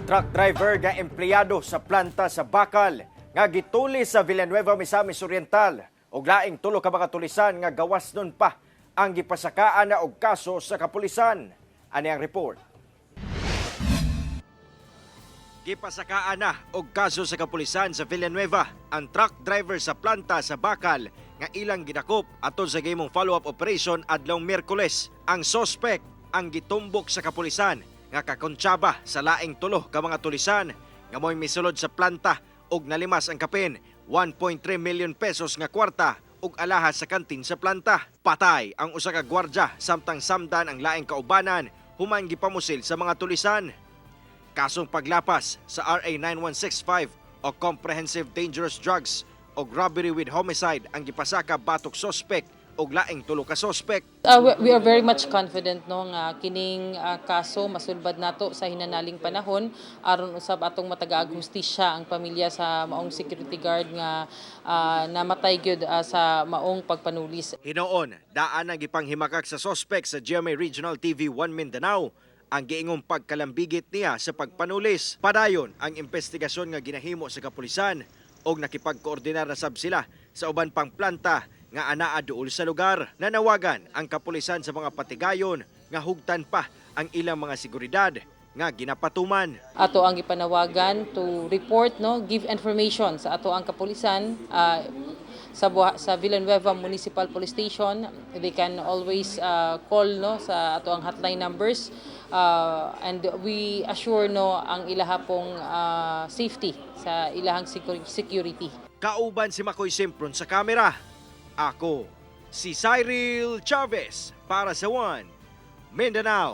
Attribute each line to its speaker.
Speaker 1: Truck driver nga empleyado sa planta sa bakal nga gituli sa Villanueva, Misamis Oriental og laing tulo ka mga tulisan nga gawas nun pa ang gipasakaan na og kaso sa kapulisan. Ani ang report. Gipasakaan na og kaso sa kapulisan sa Villanueva ang truck driver sa planta sa bakal nga ilang gidakop atol sa gihimong follow-up operation adlaw Miyerkules. Ang sospek ang gitumbok sa kapulisan nga kakontsaba sa laing tulo ka mga tulisan nga mo'y misulod sa planta og nalimas ang kapin 1.3 million pesos nga kwarta ug alahas sa kantin sa planta. Patay ang usa ka gwardya samtang samdan ang laing kaubanan human gipamusil sa mga tulisan. Kasong paglapas sa RA 9165 o Comprehensive Dangerous Drugs o robbery with homicide ang gipasaka batok sospek og laing tulo ka sospek.
Speaker 2: We are very much confident, no, nga kining kaso masulbad nato sa hinanaling panahon aron usab atong matagaag hustisya ang pamilya sa maong security guard nga namatay gyud sa maong pagpanulis.
Speaker 1: Hinoon, daan ang gipanghimakak sa sospek sa GMA Regional TV 1 Mindanao ang giingong pagkalambigit niya sa pagpanulis. Padayon ang investigasyon nga ginahimo sa kapulisan og nakipagkoordinar na sab sila sa uban pang planta nga anaa duol sa lugar. Nanawagan ang kapulisan sa mga patigayon nga hugtan pa ang ilang mga seguridad nga ginapatuman.
Speaker 2: Ato ang gipanawagan to report, no, give information sa ato ang kapulisan sa Villanueva Municipal Police Station. They can always call, no, sa ato ang hotline numbers and we assure, no, ang ilaha pong safety sa ilahang security.
Speaker 1: Kauban si Makoy Sempron sa kamera. Ako, si Cyril Chavez para sa One Mindanao.